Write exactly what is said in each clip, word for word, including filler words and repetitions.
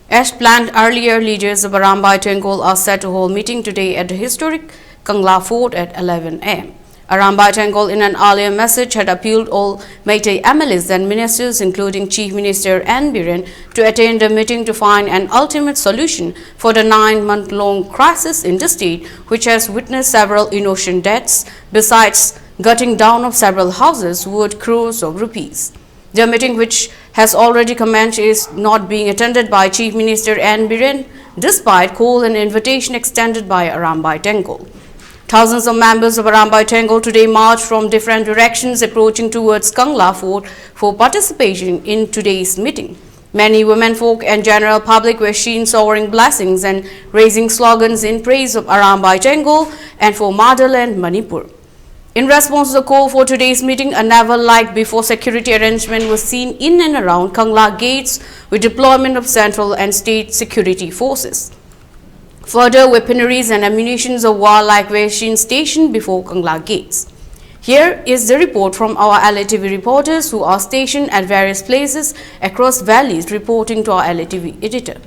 As planned earlier, leaders of Arambai Tenggol are set to hold meeting today at the historic Kangla Fort at eleven a m. Arambai Tenggol, in an earlier message, had appealed all Meitei M L As and ministers, including Chief Minister N Biren, to attend the meeting to find an ultimate solution for the nine-month-long crisis in the state, which has witnessed several innocent deaths, besides gutting down of several houses worth crores of rupees. The meeting, which has already commenced, is not being attended by Chief Minister N Biren, despite call and invitation extended by Arambai Tenggol. Thousands of members of Arambai Tenggol today marched from different directions, approaching towards Kangla Fort for participation in today's meeting. Many women folk and general public were seen showering blessings and raising slogans in praise of Arambai Tenggol and for motherland Manipur. In response to the call for today's meeting, a never-like-before security arrangement was seen in and around Kangla gates with deployment of central and state security forces. Further, weaponries and ammunitions of warlike were seen stationed before Kangla gates. Here is the report from our L A T V reporters who are stationed at various places across valleys, reporting to our L A T V editor.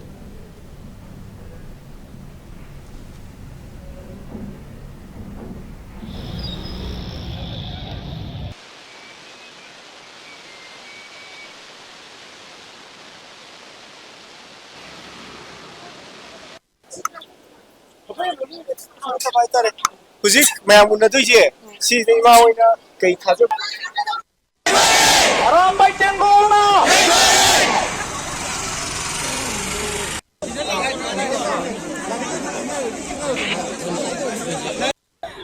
ꯍꯧꯖꯤꯛ ꯃꯌꯥꯝ ꯎꯅꯗꯣꯏꯁꯦ ꯁꯤꯗ ꯏꯃꯥ ꯍꯣꯏꯅ ꯀꯩ ꯊꯥꯖꯕ? ꯑꯔꯥꯝꯕꯥꯏ ꯇꯦꯡꯒꯣꯜꯅ!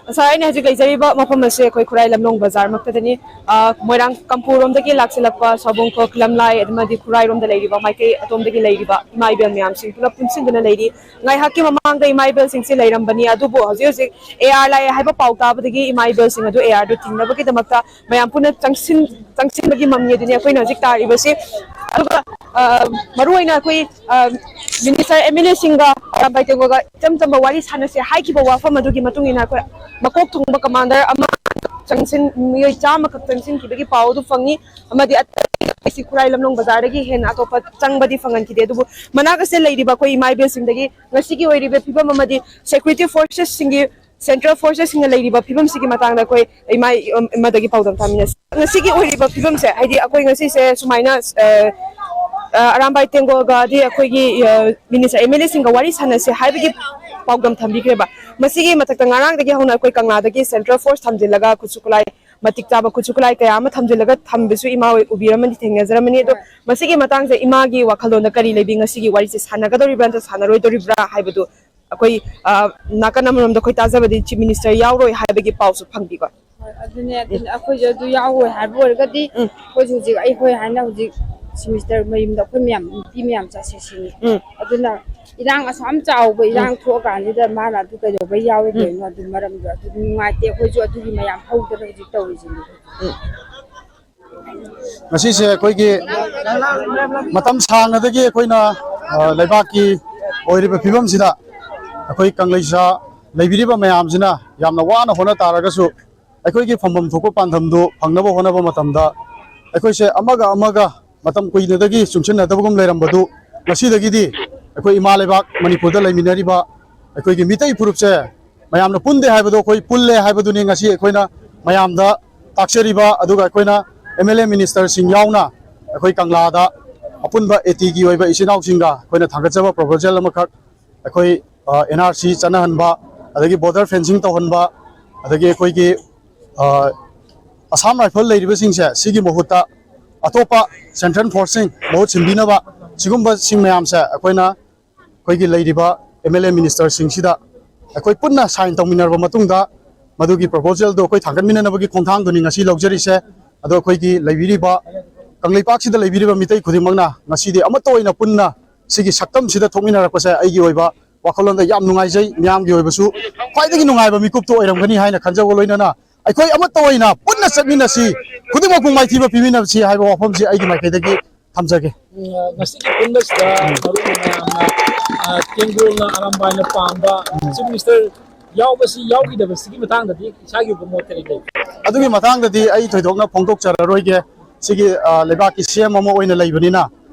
ꯉꯁꯥꯏ ꯑꯩꯅ ꯍꯧꯖꯤꯛ ꯂꯩꯖꯔꯤꯕ ꯃꯐꯝ ꯑꯁꯤ ꯑꯩꯈꯣꯏ ꯈꯨꯔꯥꯏ ꯂꯝꯂꯣꯡ ꯕꯖꯥꯔꯃꯛꯇꯗꯅꯤ꯫ ꯑ, ꯃꯣꯏꯔꯥꯡ ꯀꯝꯄꯨꯔꯣꯝꯗꯒꯤ ꯂꯥꯛꯁꯤꯜꯂꯛꯄ ꯁꯥꯎꯕꯨꯡꯈꯣꯛ, ꯂꯝꯂꯥꯏ ꯑꯃꯗꯤ ꯈꯨꯔꯥꯏꯔꯣꯝꯗ ꯂꯩꯔꯤꯕ ꯃꯥꯏꯀꯩ ꯑꯗꯣꯝꯗꯒꯤ ꯂꯩꯔꯤꯕ ꯏꯃꯥ ꯏꯕꯦꯜ ꯃꯌꯥꯝꯁꯤꯡ ꯄꯨꯂꯞ ꯄꯨꯟꯁꯤꯟꯗꯨꯅ ꯂꯩꯔꯤ꯫ ꯉꯥꯏꯍꯥꯛꯀꯤ ꯃꯃꯥꯡꯗ ꯏꯃꯥ ꯏꯕꯦꯜꯁꯤꯡꯁꯤ ꯂꯩꯔꯝꯕꯅꯤ, ꯑꯗꯨꯕꯨ ꯍꯧꯖꯤꯛ ꯍꯧꯖꯤꯛ ꯑꯦ ꯑꯥꯔ ꯂꯥꯛꯑꯦ ꯍꯥꯏꯕ ꯄꯥꯎ ꯇꯥꯕꯗꯒꯤ ꯏꯃꯥ ꯏꯕꯦꯜꯁꯤꯡ ꯑꯗꯨ ꯑꯦ ꯑꯥꯔꯗꯨ ꯊꯤꯡꯅꯕꯒꯤꯗꯃꯛꯇ ꯃꯌꯥꯝ ꯄꯨꯟꯅ ꯆꯪꯁꯤꯟ-, ꯆꯪꯁꯤꯟꯕꯒꯤ ꯃꯃꯤ ꯑꯗꯨꯅꯤ ꯑꯩꯈꯣꯏꯅ ꯍꯧꯖꯤꯛ ꯇꯥꯔꯤꯕꯁꯤ꯫ ꯑꯗꯨꯒ, ꯑ, ꯃꯔꯨꯑꯣꯏꯅ ꯑꯩꯈꯣꯏ, ꯑ, ꯃꯤꯅꯤꯁꯇꯔ, ꯑꯦꯝ ꯑꯦꯜ ꯑꯦꯁꯤꯡꯒ ꯑꯔꯥꯝꯕꯥꯏ ꯇꯦꯡꯒꯣꯜꯒ ꯏꯆꯝ ꯆꯝꯕ ꯋꯥꯔꯤ ꯁꯥꯟꯅꯁꯦ ꯍꯥꯏꯈꯤꯕ ꯋꯥꯐꯝ ꯑꯗꯨꯒꯤ ꯃꯇꯨꯡ ꯏꯟꯅ ꯑꯩꯈꯣꯏ ꯃꯀꯣꯛ ꯊꯣꯡꯕ ꯀꯃꯥꯟꯗꯔ ꯑꯃ ꯆꯪꯁꯤꯟ ꯃꯤꯑꯣꯏ ꯆꯥꯝꯃꯈꯛ ꯆꯪꯁꯤꯟꯈꯤꯕꯒꯤ ꯄꯥꯎ ꯑꯗꯨ ꯐꯪꯉꯤ꯫ ꯑꯃꯗꯤ ꯑꯇꯩ ꯈꯨꯔꯥꯏ ꯂꯝꯂꯣꯡ ꯕꯖꯥꯔꯗꯒꯤ ꯍꯦꯟꯅ ꯑꯇꯣꯞꯄ ꯆꯪꯕꯗꯤ ꯐꯪꯍꯟꯈꯤꯗꯦ꯫ ꯑꯗꯨꯕꯨ ꯃꯅꯥꯛ ꯑꯁꯤꯗ ꯂꯩꯔꯤꯕ ꯑꯩꯈꯣꯏ ꯏꯃꯥ ꯏꯕꯦꯜꯁꯤꯡꯗꯒꯤ ꯉꯁꯤꯒꯤ ꯑꯣꯏꯔꯤꯕ ꯐꯤꯕꯝ ꯑꯃꯗꯤ ꯁꯦꯀ꯭ꯌꯨꯔꯤꯇꯤ ꯐꯣꯔꯁꯦꯁꯁꯤꯡꯒꯤ, ꯁꯦꯟꯇ꯭ꯔꯦꯜ ꯐꯣꯔꯁꯦꯁꯁꯤꯡꯅ ꯂꯩꯔꯤꯕ ꯐꯤꯕꯝꯁꯤꯒꯤ ꯃꯇꯥꯡꯗ ꯑꯩꯈꯣꯏ ꯏꯃꯥ ꯑꯃꯗꯒꯤ ꯄꯥꯎꯗꯝ ꯇꯥꯃꯤꯟꯅꯁꯤ꯫ ꯉꯁꯤꯒꯤ ꯑꯣꯏꯔꯤꯕ ꯐꯤꯕꯝꯁꯦ, ꯍꯥꯏꯗꯤ ꯑꯩꯈꯣꯏ ꯉꯁꯤꯁꯦ ꯁꯨꯃꯥꯏꯅ ꯑ, ꯑ, ꯑꯔꯥꯝꯕꯥꯏ ꯇꯦꯡꯒꯣꯜꯒꯗꯤ ꯑꯩꯈꯣꯏꯒꯤ, ꯑ, ꯃꯤꯅꯤꯁꯇꯔ, ꯑꯦꯝ ꯑꯦꯜ ꯑꯦꯁꯤꯡꯒ ꯋꯥꯔꯤ ꯁꯥꯟꯅꯁꯦ ꯍꯥꯏꯕꯒꯤ ꯄꯥꯎꯗꯝ ꯊꯝꯕꯤꯈ꯭ꯔꯦꯕ꯫ ꯃꯁꯤꯒꯤ ꯃꯊꯛꯇ ꯉꯔꯥꯡꯗꯒꯤ ꯍꯧꯅ ꯑꯩꯈꯣꯏ ꯀꯪꯂꯥꯗꯒꯤ ꯁꯦꯟꯇ꯭ꯔꯦꯜ ꯐꯣꯔꯁ ꯊꯝꯖꯤꯜꯂꯒ ꯈꯨꯠꯁꯨ ꯈꯨꯠꯂꯥꯏ, ꯃꯇꯤꯛ ꯆꯥꯕ ꯈꯨꯠꯁꯨ ꯈꯨꯠꯂꯥꯏ ꯀꯌꯥ ꯑꯃ ꯊꯝꯖꯤꯜꯂꯒ ꯊꯝꯕꯁꯨ ꯏꯃꯥ ꯍꯣꯏ ꯎꯕꯤꯔꯝꯃꯅꯤ, ꯊꯦꯡꯅꯖꯔꯝꯃꯅꯤ꯫ ꯑꯗꯣ ꯃꯁꯤꯒꯤ ꯃꯇꯥꯡꯁꯦ ꯏꯃꯥꯒꯤ ꯋꯥꯈꯜꯂꯣꯟꯗ ꯀꯔꯤ ꯂꯩꯕꯤ? ꯉꯁꯤꯒꯤ ꯋꯥꯔꯤꯁꯦ ꯁꯥꯟꯅꯒꯗꯧꯔꯤꯕ꯭ꯔꯥ ꯅꯠꯇ꯭ꯔꯒ ꯁꯥꯟꯅꯔꯣꯏꯗꯧꯔꯤꯕ꯭ꯔꯥ ꯍꯥꯏꯕꯗꯨ ꯑꯩꯈꯣꯏ, ꯑ, ꯅꯥꯀꯟ ꯑꯃꯔꯣꯝꯗ ꯑꯩꯈꯣꯏ ꯇꯥꯖꯕꯗꯤ ꯆꯤꯐ ꯃꯤꯅꯤꯁꯇꯔ ꯌꯥꯎꯔꯣꯏ ꯍꯥꯏꯕꯒꯤ ꯄꯥꯎꯁꯨ ꯐꯪꯕꯤꯀꯣ꯫ ꯍꯣꯏ, ꯑꯗꯨꯅꯦ, ꯑꯗꯨꯅꯦ꯫ ꯑꯩꯈꯣꯏꯁꯨ ꯑꯗꯨ ꯌꯥꯎꯔꯣꯏ ꯍꯥꯏꯕ ꯑꯣꯏꯔꯒꯗꯤ ꯎꯝ꯫ ꯑꯩꯈꯣꯏꯁꯨ ꯍꯧꯖꯤꯛ, ꯑꯩꯈꯣꯏ ꯍꯥꯏꯅ ꯍꯧꯖꯤꯛ ꯁꯤꯃꯤꯁꯇꯔ ꯃꯌꯨꯝꯗ ꯑꯩꯈꯣꯏ ꯃꯌꯥꯝ, ꯅꯨꯄꯤ ꯃꯌꯥꯝ ꯆꯠꯁꯦ ꯁꯤꯅꯤ꯫ ꯎꯝ꯫ ꯑꯗꯨꯅ ꯏꯔꯥꯡ ꯑꯁꯨꯛ ꯌꯥꯝ ꯆꯥꯎꯕ ꯏꯔꯥꯡ ꯎꯝ꯫ ꯊꯣꯛꯑꯀꯥꯟꯁꯤꯗ ꯃꯥꯅ ꯑꯗꯨ ꯀꯩꯗꯧꯕ ꯎꯝ꯫ ꯌꯥꯎꯔꯣꯏꯗꯣꯏꯅꯣ? ꯑꯗꯨ ꯃꯔꯝꯗꯣ ꯑꯗꯨ ꯅꯨꯡꯉꯥꯏꯇꯦ꯫ ꯑꯩꯈꯣꯏꯁꯨ ꯑꯗꯨꯒꯤ ꯃꯌꯥꯝ ꯍꯧꯗꯅ ꯍꯧꯖꯤꯛ ꯇꯧꯔꯤꯁꯤꯅꯤ꯫ ꯎꯝ꯫ ꯉꯁꯤꯁꯦ ꯑꯩꯈꯣꯏꯒꯤ ꯃꯇꯝ ꯁꯥꯡꯅꯗꯒꯤ ꯑꯩꯈꯣꯏꯅ, ꯑ, ꯂꯩꯕꯥꯛꯀꯤ ꯑꯣꯏꯔꯤꯕ ꯐꯤꯕꯝꯁꯤꯗ ꯑꯩꯈꯣꯏ ꯀꯪꯂꯩꯁꯥ ꯂꯩꯕꯤꯔꯤꯕ ꯃꯌꯥꯝꯁꯤꯅ ꯌꯥꯝꯅ ꯋꯥꯅ ꯍꯣꯠꯅ ꯇꯥꯔꯒꯁꯨ, ꯑꯩꯈꯣꯏꯒꯤ ꯐꯪꯐꯝ ꯊꯣꯛꯄ ꯄꯥꯟꯗꯝꯗꯨ ꯐꯪꯅꯕ ꯍꯣꯠꯅꯕ ꯃꯇꯝꯗ ꯑꯩꯈꯣꯏꯁꯦ ꯑꯃꯒ ꯑꯃꯒ ꯃꯇꯝ ꯀꯨꯏꯅꯗꯒꯤ ꯆꯨꯡꯁꯤꯟꯅꯗꯕꯒꯨꯝ ꯂꯩꯔꯝꯕꯗꯨ ꯉꯁꯤꯗꯒꯤꯗꯤ ꯑꯩꯈꯣꯏ ꯏꯃꯥ ꯂꯩꯕꯥꯛ ꯃꯅꯤꯄꯨꯔꯗ ꯂꯩꯃꯤꯟꯅꯔꯤꯕ ꯑꯩꯈꯣꯏꯒꯤ ꯃꯤꯇꯩ ꯐꯨꯔꯨꯞꯁꯦ ꯃꯌꯥꯝꯅ ꯄꯨꯟꯗꯦ ꯍꯥꯏꯕꯗꯣ ꯑꯩꯈꯣꯏ ꯄꯨꯜꯂꯦ ꯍꯥꯏꯕꯗꯨꯅꯤ ꯉꯁꯤ ꯑꯩꯈꯣꯏꯅ ꯃꯌꯥꯝꯗ ꯇꯥꯛꯆꯔꯤꯕ꯫ ꯑꯗꯨꯒ ꯑꯩꯈꯣꯏꯅ ꯑꯦꯝ ꯑꯦꯜ ꯑꯦ ꯃꯤꯅꯤꯁꯇꯔꯁꯤꯡ ꯌꯥꯎꯅ ꯑꯩꯈꯣꯏ ꯀꯪꯂꯥꯗ ꯑꯄꯨꯟꯕ ꯑꯦ ꯇꯤꯒꯤ ꯑꯣꯏꯕ ꯏꯆꯤꯟ ꯏꯅꯥꯎꯁꯤꯡꯒ ꯑꯩꯈꯣꯏꯅ ꯊꯥꯡꯒꯠꯆꯕ ꯄ꯭ꯔꯣꯄꯣꯖꯦꯜ ꯑꯃꯈꯛ ꯑꯩꯈꯣꯏ, ꯑ, ꯑꯦꯟ ꯑꯥꯔ ꯁꯤ ꯆꯠꯅꯍꯟꯕ, ꯑꯗꯒꯤ ꯕꯣꯔꯗꯔ ꯐꯦꯟꯁꯤꯡ ꯇꯧꯍꯟꯕ, ꯑꯗꯒꯤ ꯑꯩꯈꯣꯏꯒꯤ, ꯑ, ꯑꯁꯥꯝ ꯔꯥꯏꯐꯜ ꯂꯩꯔꯤꯕꯁꯤꯡꯁꯦ ꯁꯤꯒꯤ ꯃꯍꯨꯠꯇ ꯑꯇꯣꯞꯄ ꯁꯦꯟꯇ꯭ꯔꯦꯜ ꯐꯣꯔꯁꯁꯤꯡ ꯃꯍꯨꯠ ꯁꯤꯟꯕꯤꯅꯕ, ꯁꯤꯒꯨꯝꯕꯁꯤꯡ ꯃꯌꯥꯝꯁꯦ ꯑꯩꯈꯣꯏꯅ ꯑꯩꯈꯣꯏꯒꯤ ꯂꯩꯔꯤꯕ ꯑꯦꯝ ꯑꯦꯜ ꯑꯦ ꯃꯤꯅꯤꯁꯇꯔꯁꯤꯡꯁꯤꯗ ꯑꯩꯈꯣꯏ ꯄꯨꯟꯅ ꯁꯥꯏꯟ ꯇꯧꯃꯤꯟꯅꯔꯕ ꯃꯇꯨꯡꯗ ꯃꯗꯨꯒꯤ ꯄ꯭ꯔꯣꯄꯣꯖꯦꯜꯗꯣ ꯑꯩꯈꯣꯏ ꯊꯥꯡꯒꯠꯃꯤꯟꯅꯅꯕꯒꯤ ꯈꯣꯡꯊꯥꯡꯗꯨꯅꯤ ꯉꯁꯤ ꯂꯧꯖꯔꯤꯁꯦ꯫ ꯑꯗꯣ ꯑꯩꯈꯣꯏꯒꯤ ꯂꯩꯕꯤꯔꯤꯕ, ꯀꯪꯂꯩꯄꯥꯛꯁꯤꯗ ꯂꯩꯕꯤꯔꯤꯕ ꯃꯤꯇꯩ ꯈꯨꯗꯤꯡꯃꯛꯅ ꯉꯁꯤꯗꯤ ꯑꯃꯠꯇ ꯑꯣꯏꯅ ꯄꯨꯟꯅ ꯁꯤꯒꯤ ꯁꯛꯇꯝꯁꯤꯗ ꯊꯣꯛꯃꯤꯟꯅꯔꯛꯄꯁꯦ ꯑꯩꯒꯤ ꯑꯣꯏꯕ ꯋꯥꯈꯜꯂꯣꯟꯗ ꯌꯥꯝ ꯅꯨꯡꯉꯥꯏꯖꯩ꯫ ꯃꯤꯌꯥꯝꯒꯤ ꯑꯣꯏꯕꯁꯨ ꯈ꯭ꯋꯥꯏꯗꯒꯤ ꯅꯨꯡꯉꯥꯏꯕ ꯃꯤꯀꯨꯞꯇꯨ ꯑꯣꯏꯔꯝꯒꯅꯤ ꯍꯥꯏꯅ ꯈꯟꯖꯕ ꯂꯣꯏꯅꯅ ꯑꯩꯈꯣꯏ ꯑꯃꯠꯇ ꯑꯣꯏꯅ ꯄꯨꯟꯅ ꯆꯠꯃꯤꯟꯅꯁꯤ, ꯈꯨꯗꯤꯡꯃꯛꯄꯨ ꯃꯥꯏꯊꯤꯕ ꯄꯤꯃꯤꯟꯅꯁꯤ ꯍꯥꯏꯕ ꯋꯥꯐꯝꯁꯤ ꯑꯩꯒꯤ ꯃꯥꯏꯀꯩꯗꯒꯤ ꯊꯝꯖꯒꯦ꯫ ꯎꯝ, ꯉꯁꯤꯒꯤ ꯄꯨꯟꯕꯁꯤꯗ ꯃꯔꯨꯞ ꯃꯌꯥꯝꯅ, ꯑ, ꯇꯦꯡꯒꯣꯜꯅ ꯑꯔꯥꯝꯕꯥꯏꯅ ꯄꯥꯝꯕ ꯆꯤꯐ ꯃꯤꯅꯤꯁꯇꯔ ꯌꯥꯎꯕꯁꯤ ꯌꯥꯎꯈꯤꯗꯕꯁꯤꯒꯤ ꯃꯇꯥꯡꯗꯗꯤ ꯏꯁꯥꯒꯤ ꯑꯣꯏꯕ ꯃꯣꯠ ꯀꯔꯤ ꯂꯩ? ꯑꯗꯨꯒꯤ ꯃꯇꯥꯡꯗꯗꯤ ꯑꯩ ꯊꯣꯏꯗꯣꯛꯅ ꯐꯣꯡꯗꯣꯛꯆꯔꯔꯣꯏꯒꯦ꯫ ꯁꯤꯒꯤ, ꯑ, ꯂꯩꯕꯥꯛꯀꯤ ꯁꯤ ꯑꯦꯝ ꯑꯃ ꯑꯣꯏꯅ ꯂꯩꯕꯅꯤꯅ,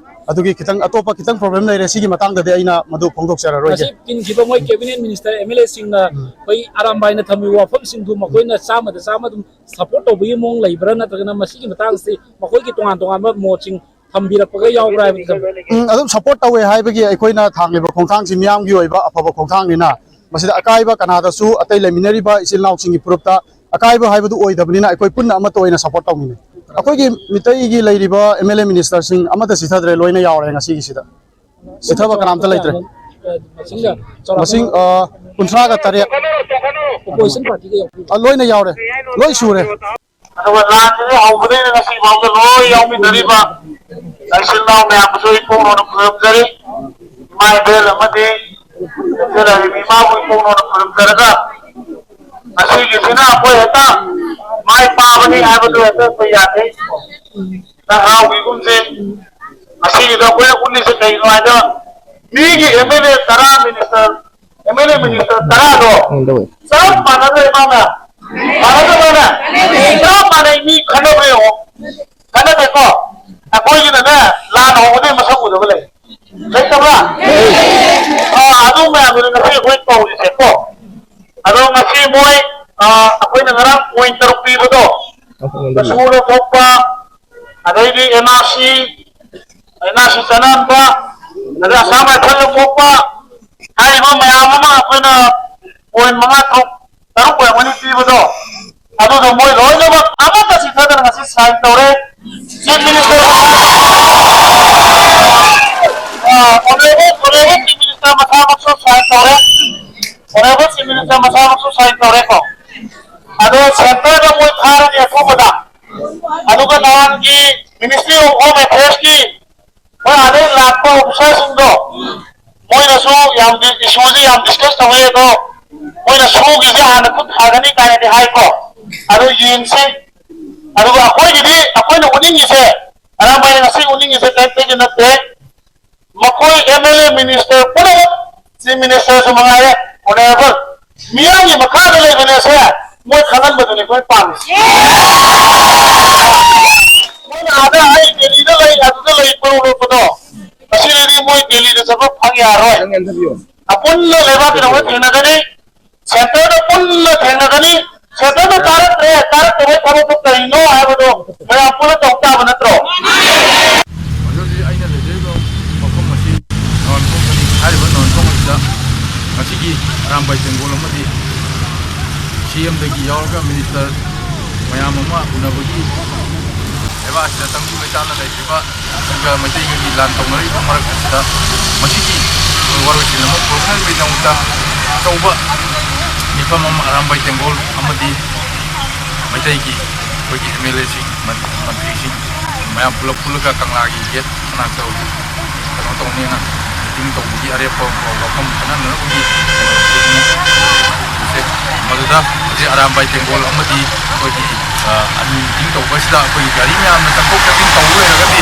ꯑꯗꯨꯒꯤ ꯈꯤꯇꯪ ꯑꯇꯣꯞꯄ ꯈꯤꯇꯪ ꯄ꯭ꯔꯣꯕ꯭ꯂꯦꯝ ꯂꯩꯔꯦ꯫ ꯁꯤꯒꯤ ꯃꯇꯥꯡꯗꯗꯤ ꯑꯩꯅ ꯃꯗꯨ ꯐꯣꯡꯗꯣꯛꯆꯔꯔꯣꯏꯒꯦ꯫ ꯉꯁꯤ ꯇꯤꯟꯈꯤꯕ ꯃꯣꯏ ꯀꯦꯕꯤꯅꯦꯠ ꯃꯤꯅꯤꯁꯇꯔ, ꯑꯦꯝ ꯑꯦꯜ ꯑꯦꯁꯤꯡꯅ ꯑꯩꯈꯣꯏ ꯑꯔꯥꯝꯕꯥꯏꯅ ꯊꯝꯃꯤꯕ ꯋꯥꯐꯝꯁꯤꯡꯗꯨ ꯃꯈꯣꯏꯅ ꯆꯥꯝꯃꯗ ꯆꯥꯝꯃ ꯑꯗꯨꯝ ꯁꯄꯣꯔꯠ ꯇꯧꯕꯒꯤ ꯃꯑꯣꯡ ꯂꯩꯕ꯭ꯔꯥ, ꯅꯠꯇ꯭ꯔꯒꯅ ꯃꯁꯤꯒꯤ ꯃꯇꯥꯡꯁꯤ ꯃꯈꯣꯏꯒꯤ ꯇꯣꯉꯥꯟ ꯇꯣꯉꯥꯟꯕ ꯃꯣꯠꯁꯤꯡ ꯊꯝꯕꯤꯔꯛꯄꯒ ꯌꯥꯎꯕ꯭ꯔꯥ ꯍꯥꯏꯕꯗꯨ ꯊꯝꯕꯤꯔꯛꯑꯣ꯫ ꯎꯝ, ꯑꯗꯨꯝ ꯁꯄꯣꯔꯠ ꯇꯧꯋꯦ ꯍꯥꯏꯕꯒꯤ ꯑꯩꯈꯣꯏꯅ ꯊꯥꯡꯂꯤꯕ ꯈꯣꯡꯊꯥꯡꯁꯤ ꯃꯤꯌꯥꯝꯒꯤ ꯑꯣꯏꯕ ꯑꯐꯕ ꯈꯣꯡꯊꯥꯡꯅꯤꯅ, ꯃꯁꯤꯗ ꯑꯀꯥꯏꯕ ꯀꯅꯥꯗꯁꯨ, ꯑꯇꯩ ꯂꯩꯃꯤꯟꯅꯔꯤꯕ ꯏꯆꯤꯜ ꯏꯅꯥꯎꯁꯤꯡꯒꯤ ꯐꯨꯔꯨꯞꯇ ꯑꯀꯥꯏꯕ ꯍꯥꯏꯕꯗꯨ ꯑꯣꯏꯗꯕꯅꯤꯅ, ꯑꯩꯈꯣꯏ ꯄꯨꯟꯅ ꯑꯃꯠꯇ ꯑꯣꯏꯅ ꯁꯄꯣꯔꯠ ꯇꯧꯃꯤꯟꯅꯩ꯫ ꯑꯩꯈꯣꯏꯒꯤ ꯃꯤꯇꯩꯒꯤ ꯂꯩꯔꯤꯕ ꯑꯦꯝ ꯑꯦꯜ ꯑꯦ ꯃꯤꯅꯤꯁꯇꯔꯁꯤꯡ ꯑꯃꯠꯇ ꯆꯤꯊꯗ꯭ꯔꯦ, ꯂꯣꯏꯅ ꯌꯥꯎꯔꯦ ꯉꯁꯤꯒꯤꯁꯤꯗ꯫ ꯆꯤꯊꯕ ꯀꯅꯥꯝꯇ ꯂꯩꯇ꯭ꯔꯦ꯫ ꯃꯁꯤꯡ, ꯑ, ꯀꯨꯟꯊ꯭ꯔꯥꯒ ꯇꯔꯦꯠ꯫ ꯑ, ꯂꯣꯏꯅ ꯌꯥꯎꯔꯦ, ꯂꯣꯏ ꯁꯨꯔꯦ꯫ ꯑꯗꯨꯒ ꯂꯥꯟꯁꯤꯗꯤ ꯍꯧꯕꯗꯩꯅ ꯉꯁꯤ ꯐꯥꯎꯗ ꯂꯣꯏ ꯌꯥꯎꯃꯤꯟꯅꯔꯤꯕ ꯏꯆꯤꯜ ꯏꯅꯥꯎ ꯃꯌꯥꯝꯕꯨꯁꯨ ꯏꯄꯣꯛꯅꯧꯅ ꯈꯨꯔꯨꯝꯖꯔꯤ꯫ ꯏꯃꯥ ꯏꯕꯦꯜ ꯑꯃꯗꯤ ꯏꯆꯦ ꯂꯥꯏꯔꯦꯝꯕꯤ ꯏꯃꯥꯕꯨ ꯏꯄꯣꯛꯅꯧꯅ ꯈꯨꯔꯨꯝꯖꯔꯒ, ꯉꯁꯤꯒꯤꯁꯤꯅ ꯑꯩꯈꯣꯏ ꯍꯦꯛꯇ ꯃꯥꯏ ꯄꯥꯕꯅꯤ ꯍꯥꯏꯕꯗꯨ ꯍꯦꯛꯇ ꯑꯩꯈꯣꯏ ꯌꯥꯗꯦ꯫ ꯍꯦꯛꯇ ꯍꯔꯥꯎꯕꯤꯒꯨꯝꯁꯦ꯫ ꯉꯁꯤꯒꯤꯗ ꯑꯩꯈꯣꯏꯅ ꯎꯠꯂꯤꯁꯦ ꯀꯩꯅꯣ ꯍꯥꯏꯗ, ꯃꯤꯒꯤ ꯑꯦꯝ ꯑꯦꯜ ꯑꯦ ꯇꯔꯥ minister, M L A minister ꯇꯔꯥꯗꯣ ꯆꯞ ꯃꯥꯟꯅꯗ꯭ꯔꯦ ꯏꯃꯥꯅ꯫ ꯃꯥꯟꯅꯗꯕ꯭ꯔꯅꯦ? ꯆꯞ ꯃꯥꯟꯅꯩ, ꯃꯤ ꯈꯟꯅꯕ꯭ꯔꯥ ꯌꯦꯡꯉꯣ꯫ ꯈꯟꯅꯗꯦꯀꯣ? ꯑꯩꯈꯣꯏꯒꯤꯅꯅꯦ, ꯂꯥꯟ ꯍꯧꯕꯗꯩ ꯃꯁꯛ ꯎꯗꯕ ꯂꯩ꯫ ꯂꯩꯇꯕ꯭ꯔꯥ? ꯑꯥ, ꯑꯗꯨ ꯃꯌꯥꯝꯗꯨꯅ ꯉꯁꯤ ꯑꯩꯈꯣꯏ ꯇꯧꯔꯤꯁꯦꯀꯣ꯫ ꯑꯗꯣ ꯉꯁꯤ ꯃꯣꯏ, ꯑꯥ, ꯑꯩꯈꯣꯏꯅ ꯉꯔꯥꯡ ꯄꯣꯏꯟ ꯇꯔꯨꯛ ꯄꯤꯕꯗꯣ, ꯁꯨ ꯂꯧꯊꯣꯛꯄ, ꯑꯗꯩꯗꯤ N R C, N R C ꯆꯠꯅꯍꯟꯕ, ꯑꯗꯩ ꯑꯁꯥꯝ ꯔꯥꯏꯐꯜ ꯂꯧꯊꯣꯛꯄ, ꯍꯥꯏꯔꯤꯕ ꯃꯌꯥꯝ ꯑꯃ ꯑꯩꯈꯣꯏꯅ ꯄꯣꯏꯟ ꯃꯉꯥ ꯇꯔꯨꯛ, ꯇꯔꯨꯛ ꯑꯣꯏꯔꯝꯒꯅꯤ ꯄꯤꯕꯗꯣ, ꯑꯗꯨꯗꯣ ꯃꯣꯏ ꯂꯣꯏꯅꯃꯛ ꯑꯃꯠꯇ ꯆꯤꯠꯊꯗꯅ ꯉꯁꯤ ꯁꯥꯏꯟ ꯇꯧꯔꯦ꯫ Chief minister, uh, honourable, honourable chief minister ꯃꯁꯥꯃꯛꯁꯨ ꯁꯥꯏꯟ ꯇꯧꯔꯦ꯫ ꯑꯣꯅꯔꯦꯕꯜ ꯆꯤꯐ ꯃꯤꯅꯤꯁꯇꯔ ꯃꯁꯥꯃꯛꯁꯨ ꯁꯥꯏꯟ ꯇꯧꯔꯦꯀꯣ꯫ ꯑꯗꯣ ꯁꯦꯟꯇꯔꯗ ꯃꯣꯏ ꯊꯥꯔꯅꯤ ꯑꯊꯨꯕꯗ꯫ ꯑꯗꯨꯒ ꯅꯍꯥꯟꯒꯤ ꯃꯤꯅꯤꯁꯇ꯭ꯔꯤ ꯑꯣꯐ ꯍꯣꯝ ꯑꯦꯐꯤꯌꯔꯁꯀꯤ ꯃꯣꯏ ꯑꯥꯗꯩ ꯂꯥꯛꯄ ꯑꯣꯐꯤꯁꯥꯔꯁꯤꯡꯗꯣ, ꯃꯣꯏꯅꯁꯨ ꯌꯥꯝ ꯗꯤ-, ꯏꯁꯨꯁꯦ ꯌꯥꯝ ꯗꯤꯁꯀꯁ ꯇꯧꯋꯦ, ꯑꯗꯣ ꯃꯣꯏꯅ ꯁꯨꯒꯤꯁꯦ ꯍꯥꯟꯅ ꯈꯨꯠ ꯊꯥꯒꯅꯤ ꯀꯥꯏꯅꯗꯤ ꯍꯥꯏꯀꯣ꯫ ꯑꯗꯣ ꯌꯦꯡꯁꯤ꯫ ꯑꯗꯨꯒ ꯑꯩꯈꯣꯏꯒꯤꯗꯤ, ꯑꯩꯈꯣꯏꯅ ꯎꯠꯅꯤꯡꯉꯤꯁꯦ, ꯑꯔꯥꯝꯕꯥꯏꯅ ꯉꯁꯤ ꯎꯠꯅꯤꯡꯉꯤꯁꯦ ꯀꯔꯤꯝꯇꯒꯤ ꯅꯠꯇꯦ꯫ ꯃꯈꯣꯏ ꯑꯦꯝ ꯑꯦꯜ ꯑꯦ ꯃꯤꯅꯤꯁꯇꯔ ꯄꯨꯝꯅꯃꯛ, ꯆꯤꯐ ꯃꯤꯅꯤꯁꯇꯔꯁꯨ ꯃꯉꯥꯏꯔꯦ, ꯑꯣꯅꯔꯦꯕꯜ ꯃꯤꯌꯥꯝꯒꯤ ꯃꯈꯥꯗ ꯂꯩꯕꯅꯦꯁꯦ ꯃꯣꯏ ꯈꯪꯍꯟꯕꯗꯨꯅꯤ ꯑꯩꯈꯣꯏ ꯄꯥꯝꯃꯤꯁꯦ꯫ ꯃꯣꯏꯅ ꯑꯥꯗ ꯑꯩ ꯗꯦꯜꯂꯤꯗ ꯂꯩ, ꯑꯗꯨꯗ ꯂꯩ ꯄꯥꯎ ꯂꯣꯠꯄꯗꯣ ꯉꯁꯤꯗꯩꯗꯤ ꯃꯣꯏ ꯗꯦꯜꯂꯤꯗ ꯆꯠꯄ ꯐꯪ ꯌꯥꯔꯣꯏ꯫ ꯑꯄꯨꯟꯕ ꯂꯩꯕꯥꯛꯀꯤꯗꯃꯛꯇ ꯊꯦꯡꯅꯒꯅꯤ, ꯁꯦꯟꯇꯔꯗ ꯄꯨꯟꯅ ꯊꯦꯡꯅꯒꯅꯤ꯫ ꯁꯦꯟꯇꯔꯗ ꯇꯥꯔꯛꯇ꯭ꯔꯦ, ꯇꯥꯔꯛꯇꯕꯩ ꯊꯕꯛꯇꯨ ꯀꯔꯤꯅꯣ ꯍꯥꯏꯕꯗꯣ ꯃꯌꯥꯝ ꯄꯨꯟꯅ ꯇꯧ ꯇꯥꯕ ꯅꯠꯇ꯭ꯔꯣ? ꯍꯧꯖꯤꯛ ꯍꯧꯖꯤꯛ ꯑꯩꯅ ꯂꯩꯖꯔꯤꯕ ꯃꯐꯝ ꯑꯁꯤ ꯅꯋꯥꯟꯊꯣꯡꯕꯅꯤ꯫ ꯍꯥꯏꯔꯤꯕ ꯅꯋꯥꯟꯊꯣꯡ ꯑꯁꯤꯗ ꯉꯁꯤꯒꯤ ꯑꯔꯥꯝꯕꯥꯏ ꯇꯦꯡꯒꯣꯜ ꯑꯃꯗꯤ ꯁꯤ ꯑꯦꯝꯗꯒꯤ ꯌꯥꯎꯔꯒ ꯃꯤꯅꯤꯁꯇꯔ ꯃꯌꯥꯝ ꯑꯃ ꯎꯅꯕꯒꯤ ꯂꯩꯕꯥꯛ ꯑꯁꯤꯗ ꯇꯪꯗꯨ ꯂꯩꯇꯥꯅ ꯂꯩꯔꯤꯕ ꯑꯗꯨꯒ ꯃꯩꯇꯩꯒꯤ ꯂꯥꯟ ꯇꯧꯅꯔꯤꯕ ꯃꯔꯛ ꯑꯁꯤꯗ ꯃꯁꯤꯒꯤ ꯋꯥꯔꯣꯏꯁꯤꯟ ꯑꯃ ꯄꯨꯔꯛꯅꯕꯒꯤꯗꯃꯛꯇ ꯑꯆꯧꯕ ꯃꯤꯐꯝ ꯑꯃ ꯑꯔꯥꯝꯕꯥꯏ ꯇꯦꯡꯒꯣꯜ ꯑꯃꯗꯤ ꯃꯩꯇꯩꯒꯤ ꯑꯩꯈꯣꯏꯒꯤ ꯑꯦꯝ ꯑꯦꯜ ꯑꯦꯁꯤꯡ, ꯃꯟꯇ꯭ꯔꯤꯁꯤꯡ ꯃꯌꯥꯝ ꯄꯨꯂꯞ ꯄꯨꯜꯂꯒ ꯀꯪꯂꯥꯒꯤ ꯒꯦꯠ ꯃꯅꯥꯛꯇ ꯍꯧꯖꯤꯛ ꯀꯩꯅꯣ ꯇꯧꯅꯦꯅ ꯃꯤꯇꯤꯡ ꯇꯧꯕꯒꯤ ꯑꯔꯦꯞꯄ ꯋꯥꯐꯝ ꯈꯟꯅꯅꯕꯒꯤ ꯃꯗꯨꯗ ꯍꯧꯖꯤꯛ ꯑꯔꯥꯝꯕꯥꯏ ꯇꯦꯡꯒꯣꯜ ꯑꯃꯗꯤ ꯑꯩꯈꯣꯏꯒꯤ, ꯑ, ꯑꯅꯤ ꯃꯤꯇꯤꯡ ꯇꯧꯕꯁꯤꯗ ꯑꯩꯈꯣꯏꯒꯤ ꯒꯥꯔꯤ ꯃꯌꯥꯝꯅ ꯆꯪꯊꯣꯛ ꯆꯪꯁꯤꯟ ꯇꯧꯕ ꯂꯩꯔꯒꯗꯤ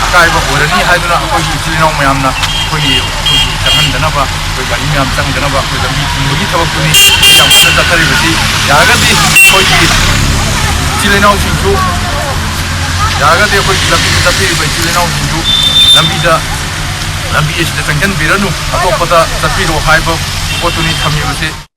ꯑꯀꯥꯏꯕ ꯑꯣꯏꯔꯅꯤ ꯍꯥꯏꯗꯨꯅ ꯑꯩꯈꯣꯏꯒꯤ ꯏꯆꯤꯜ ꯏꯅꯥꯎ ꯃꯌꯥꯝꯅ ꯑꯩꯈꯣꯏꯒꯤ, ꯑꯩꯈꯣꯏꯒꯤ ꯆꯪꯍꯟꯗꯅꯕ, ꯑꯩꯈꯣꯏ ꯒꯥꯔꯤ ꯃꯌꯥꯝ ꯆꯪꯗꯅꯕ ꯑꯩꯈꯣꯏ ꯂꯝꯕꯤ ꯊꯤꯡꯕꯒꯤ ꯊꯕꯛꯇꯨꯅꯤ ꯌꯥꯝ ꯀꯟꯅ ꯆꯠꯊꯔꯤꯕꯁꯤ꯫ ꯌꯥꯔꯒꯗꯤ ꯑꯩꯈꯣꯏꯒꯤ ꯏꯆꯤꯜ ꯏꯅꯥꯎꯁꯤꯡꯁꯨ, ꯌꯥꯔꯒꯗꯤ ꯑꯩꯈꯣꯏꯒꯤ ꯂꯝꯕꯤꯗ ꯆꯠꯄꯤꯔꯤꯕ ꯏꯆꯤꯜ ꯏꯅꯥꯎꯁꯤꯡꯁꯨ ꯂꯝꯕꯤꯗ, ꯂꯝꯕꯤ ꯑꯁꯤꯗ ꯆꯪꯁꯤꯟꯕꯤꯔꯅꯨ, ꯑꯇꯣꯞꯄꯗ ꯆꯠꯄꯤꯔꯣ ꯍꯥꯏꯕ ꯄꯣꯠꯇꯨꯅꯤ ꯊꯝꯃꯤꯕꯁꯤ꯫